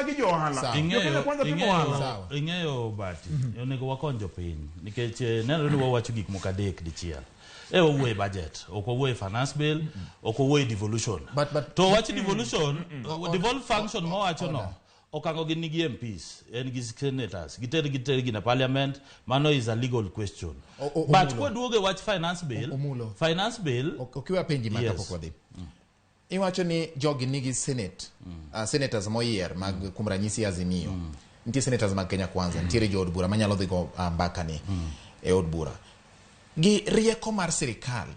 Magi jo ohala. Sawa. Jo Kenya Ing'eyo, Kwanza timo ohala. ing'eyo, Sawa. ing'eyo bati onego wakony jopiny nikech nenore ni wawacho gik moko adek dichiel e wawuoyo e budget ok wawuoyo e finance bill ok wawuoyo e devolution But- to wach devolution devolve function mawacho no order. okango gin nigi MPs en gi senators giter gi na parliament mano is a legal question but Omulo. kwaduogo e wach finance bill Omulo. finance bill Okiwa penji ma Yes. kapok wadhi. Iwacho ni jogi nigi senate, senators moyier mag kuom ranyisi Azimio. Nitie senators mag Kenya Kwanza, nitiere jood bura manyalo dhi go mbaka ni e od bura. Gi rieko mar sirikal,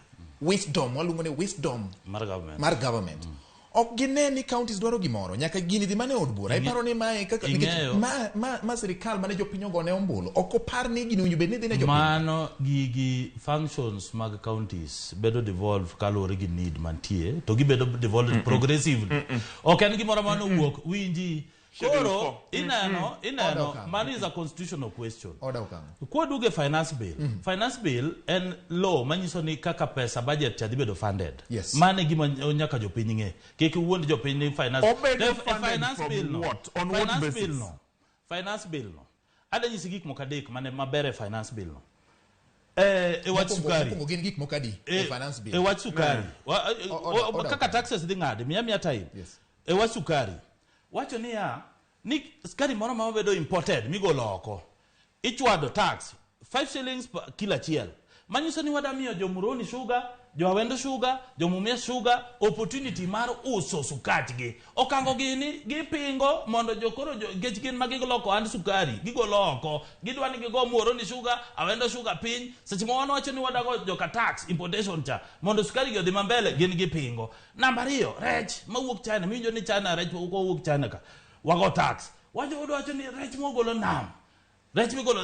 wisdom, waluongo ni wisdom mar government mar government. Ok gine ni counties dwaro gimoro, nyaka gini dhi mana e od bura. Iparo ni mae kaka nikech Ing'eyo. ma sirikal mane jopiny ogone ombulu, ok opar ni gini owinjo bed ni dhi ne jopiny. Mano gigi functions mag counties bedo devolve kaluwore gi need mantie to gibedo devolved progressively ok en gimoro mane owuok winji Schedule koro four. ineno Order ineno okang'. mano is a constitutional question Order okang'. kwaduogo e finance bill finance bill en law manyiso ni kaka pesa budget cha dhi bedo funded Yes. mano e gima nyaka jopiny ng'e kik wuond jopiny ni finance Obedo To e funded finance from bill no what? On what finance basis? bill no finance bill no ada nyisi gik moko adek mane maber e finance bill no e wach sukari Mokwongo gin gik moko adi e finance bill? e wach sukari Order kaka okang'. taxes dhi ng'adi miya miya time Yes. e wach sukari wacho niya ni sukari moro ma bedo imported migolo oko ichwado tax 5 shillings per kilo achiel manyiso ni wada miyo jo Muhoroni sugar jo Awendo sugar jo Mumias sugar opportunity mar uso sukachgi okango gini gipingo mondo jo koro jo nikech gin ma giloko ohand sukari gigolo oko gidwa ni gigo Muhoroni sugar Awendo sugar piny seche ma wan wacho ni wadago joka tax importation cha mondo sukari gi odhi mambele gin gipingo namba ariyo rech mawuok China miwinjo ni China rech mawuok China ka wago tax wacho wacho ni rech mogolo nam rech migolo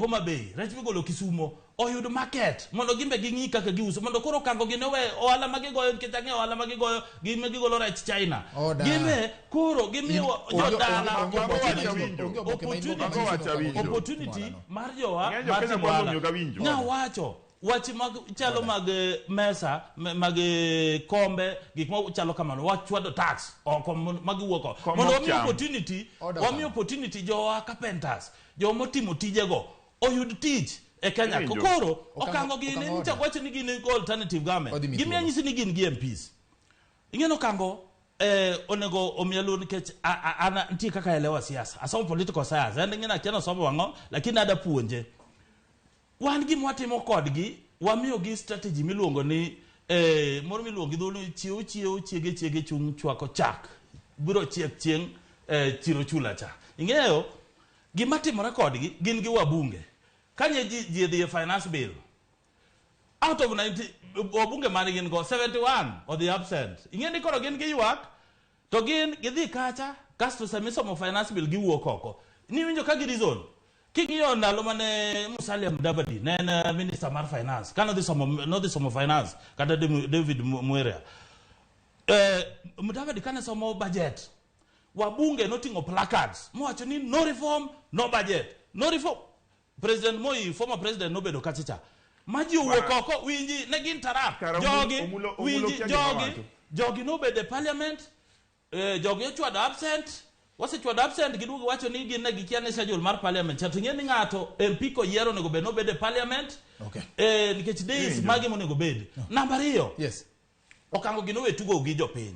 Homa Bay rech migolo Kisumo oyud market mondo gimbe ging'i kaka giuso mondo koro okango gini owe ohala ma gigoyo nikech ang'eyo ohala ma gigoyo gin gigolo rech China Order. gimbe koro gimiyo jodala Onge oboke ma winjo. onge oboke ma Opportunity. manyiso Mago wacho ni awinjo. opportunity mar jowa Ng'eny jo mar Kenya timo kwanza ohala. ong'eyo ga winjo. Nawacho wach mag chalo mag mesa mag kombe gik ma chalo kamano wachwado tax oko magiwuok oko Kom mondo ok wami cham. opportunity Order wami okang'. opportunity jowa carpenters joma otimo tijego oyud tich e Kenya Iwinjo. koro Okang'- okango gini okang' nyicha order. wacho ni gin alternative government Odhi mi gimiya thuolo. nyisi ni gin gi MPs ing'eno okango onego omiya luor nikech an nitie kaka elewa siasa asomo political science en ng'ina akia nosomo ang'o lakini ada puonje wan gima watimo kodgi wamiyogi strategy miluongo ni moro miluongo gi dholuo ni chiew chiew chiege chiege chung chwako chak biro chiek chieng' chiro chula cha ing'eyo gima timore kodgi gin gi wabunge kanye ji dhi e finance bill out of 90 wabunge mane gin go 71 odhi absent ing'e ni koro gin giywak to gin gidhi kacha kasto sama isomo finance bill giwuok oko niwinjo ka gi reason king'iyo ndalo mane Musalia Mudavadi ne en minister mar finance ka nodhi somo finance kata David Mweria Mudavadi kane somo budget wabunge noting'o placards mowacho ni no reform no budget no reform President Moi former president nobedo kacha cha ma ji owuok oko winji ne gin tarap Kara jogi Omulo winji kia gima jogi wacho. jogi nobedo e parliament jogi ochwado absent wasechwado absent giduogo wacho ni gin ne gikia ni schedule mar parliament cha to ing'e ni ng'ato MP koyiero onego bed nobed e parliament Okay. nikech days Iwinjo. magi monego bed namba ariyo Yes. okango gino we tugo gi jopiny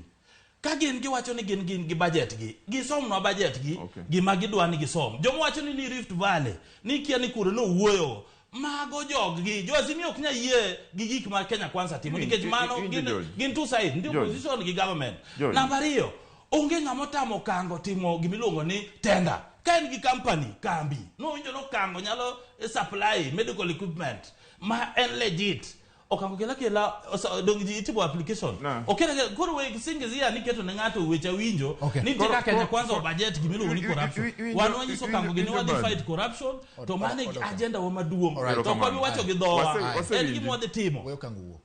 ka gin giwacho ni gin gi budget gi gisomnwa budget gi Okay. gima gidwa ni gisom joma wacho ni Rift Valley ni kia ni kure nowuoyo mago jog gi jo Azimio ok nyal yie gi gik ma Kenya Kwanza timo nikech mano Iwinjo, gin, George. gin two side nitie George. opposition gi government George. namba ariyo onge ng'ama otamo kango timo gimiluongo ni tender ka en gi company kambi nowinjo ni okango nyalo supply medical equipment ma en legit okango kela kela dong ji itimo application No. okela kela koro we singizia ni keto ne ng'ato weche awinjo Okay. ni nitie Koro- kaka Kenya koro- Kwanza o budget gimiluongo ni corruption wan wanyiso okango gini iwinjo wadhi bad. fight corruption to mano e order. agenda wa maduong' Alright. to ok wabi wacho gi dhowa Wase- en wasewinji. gima wadhi timo Weyo kango wuo.